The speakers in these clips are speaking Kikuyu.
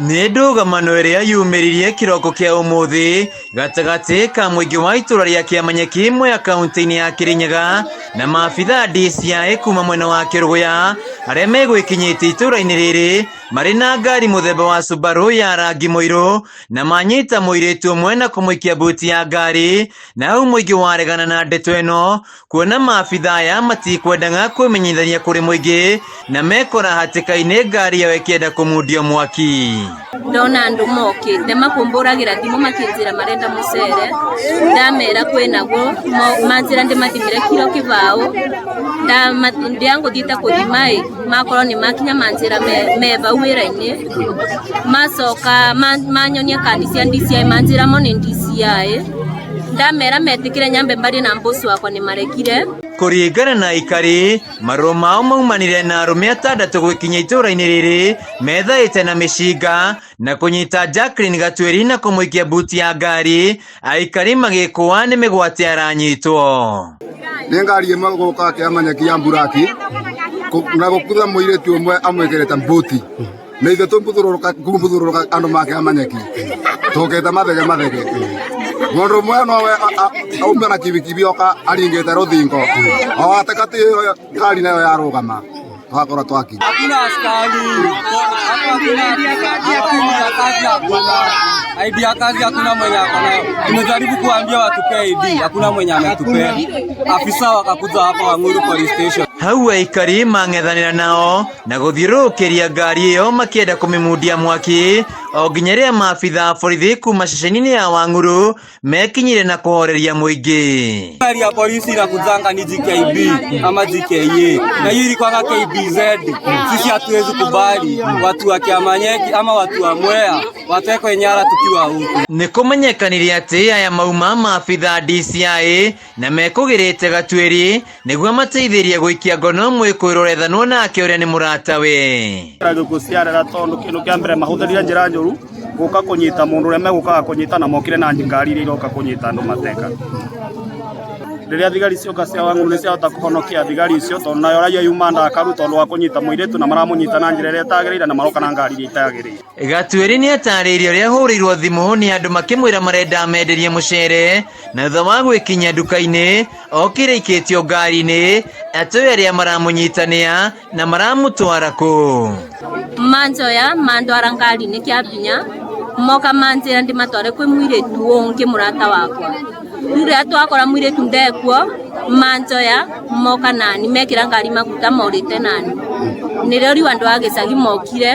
Nĩ ndũgamano ĩrĩa yumĩririe kĩroko kĩa ũmũthĩ gatagatĩ ka mũingĩ wa itũra rĩa Kĩamanyeki Mwea kaunti-inĩ ya Kĩrĩnyaga na maabithaa DCI kuma mwena wa Kĩrũgũya arĩa megwĩkinyĩtie itũra-inĩ rĩrĩ marĩ na ngari mũthemba wa Subaru ya rangi mũirũ na manyita mũirĩtu ũmwe na kũmũikia buti ya ngari na hau mũingĩ waregana na ndeto ĩno kuona maabithaa aya matikwendaga kwĩmenyithania kũrĩ mũingĩ na mekora hatĩka-inĩ ngari yao ĩkĩenda kũmundio mwaki. Ndona andũ mokĩte makũmbũragĩra thimũ makĩnjĩra marenda mũcere, ndamera kwĩnaguo, manjĩra ndĩmathimĩre kiro kĩbaũ, ndĩangũthiĩte kũthima ĩ, makorwo nĩ makinya manjĩra me vau wĩra-inĩ, macoka manyonia kandi cia DCI manjĩra mo nĩ DCI, ndamera metĩkĩre nyambe mbarie na boss wakwa nĩ marekire. Kũringana na aikari, marũa mao maumanire na arũme atandatũ gwĩkinyia itũũra-inĩ rĩrĩ methaĩte na mĩcinga na kũnyita Jacqueline Gatuĩri na kũmũikia buti ya ngari, aikari magĩkũa nĩ mĩgwate aranyitwo. Nĩ ngari ĩmwe gũka kĩamanyeki ya mburaki na gũkutha mũirĩtu ũmwe amwĩkĩrĩte mbuti nä ithuä tå andå make amanyeki tå kä te mathege mathege må ndå ũmwe nowe auma na kibikibi oka aringä te rå thingo o atekatä ngari nayo yarå twakorwo twakinya. Hakuna askari, hakuna ID ya kazi, hakuna mwenye ako nayo. Tumejaribu kuambia watupee ID, hakuna mwenye ametupea. Afisa wakakuja hapa Wang'uru Police Station. Hau aikari mang'ethanĩra nao na gũthiũrũrũkĩria ngari ĩyo makĩenda kũmĩmundia mwaki o nginya rĩrĩa maabithaa a borithi kuma ceceni-inĩ ya Wang'uru mekinyire na kũhoreria mũingĩ. Gari ya polisi inakujanga ni GKB ama GKA na hiyo ilikuwanga KBZ. Sisi hatuwezi kubali watu wa Kiamanyeki ama watu wa Mwea watekwe nyara tukiwa huku. Nĩ kũmenyekanire atĩ aya mauma maabithaa DCI na mekũgĩrĩte Gatuĩri nĩguo mateithĩrie gũikia ngono mwĩkũĩrwo ũrethanwo nake ũrĩa nĩ mũratawe. Gũciarĩra tondu kindu kia mbere mahũthĩrire njĩra njũru gũka kũnyita mũndũ ũrĩa megũkaga kũnyita na mokire na ngari iria iroka kũnyita andũ mateka. Rĩrĩa thigari cioka cia Wang'uru nĩ ciahota kũhonokia thigari icio tondũ nayo raia yuma ndakaru tondũ wa kũnyita mũirĩtu na maramũnyita na njĩra ĩrĩa ĩtagĩrĩire na maroka na ngari iria itagĩrĩire. Gatuĩri nĩ atarĩirie ũrĩa ahũrĩirwo thimũ nĩ andũ makĩmwĩra marenda amenderie mũcere na thutha wa gwĩkinyia nduka-inĩ okire aikĩtio ngari-inĩ atoĩ arĩa maramũnyitania na maramũtwara kũ. Manjoya mandwara ngari-inĩ kĩa binya moka manjĩra ndĩmatware kwĩ mũirĩtu ũngĩ mũrata wakwa rĩu rĩrĩa twakora mũirĩtu ndekuo manjoya moka nani mekĩra ngari maguta morĩte nani nĩrĩo rĩu andũ a gĩcagi mokire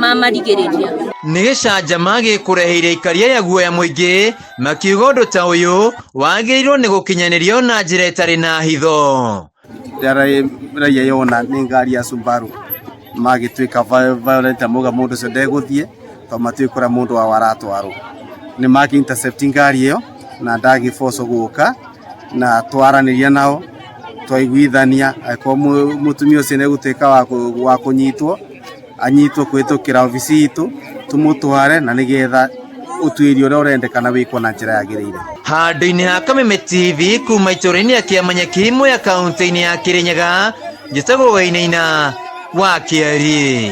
mamarigĩrĩria. Nĩ gĩcanjama gĩkũreheire aikari aya guoya mũingĩ makiuga ũndũ ta ũyũ wagĩrĩirwo nĩ gũkinyanĩrio na njĩra ĩtarĩ na hitho. Raia yona nĩ ngari ya Subaru magĩtuĩka violent mauga mũndũ ũcio ndegũthiĩ tondũ matiũĩ kũrĩa mũndũ wao aratwarwo. Nĩ makĩ intercept ngari ĩyo na ndagĩbocwo gũka na twaranĩria nao twaiguithania angĩkorwo mũtumia ũcio nĩ egũtuĩka wa kũnyitwo anyitwo kũhĩtũkĩra obici itũ tũmũtware na nĩgetha ũtuĩria ũrĩa ũrendekana wĩkwo na njĩra yagĩrĩire. Handũ-inĩ ha Kameme TV kuma itũũra-inĩ rĩa Kĩamanyeki Mwea kaunti-inĩ ya Kĩrĩnyaga, njĩtagwo Wainaina wa Kĩari.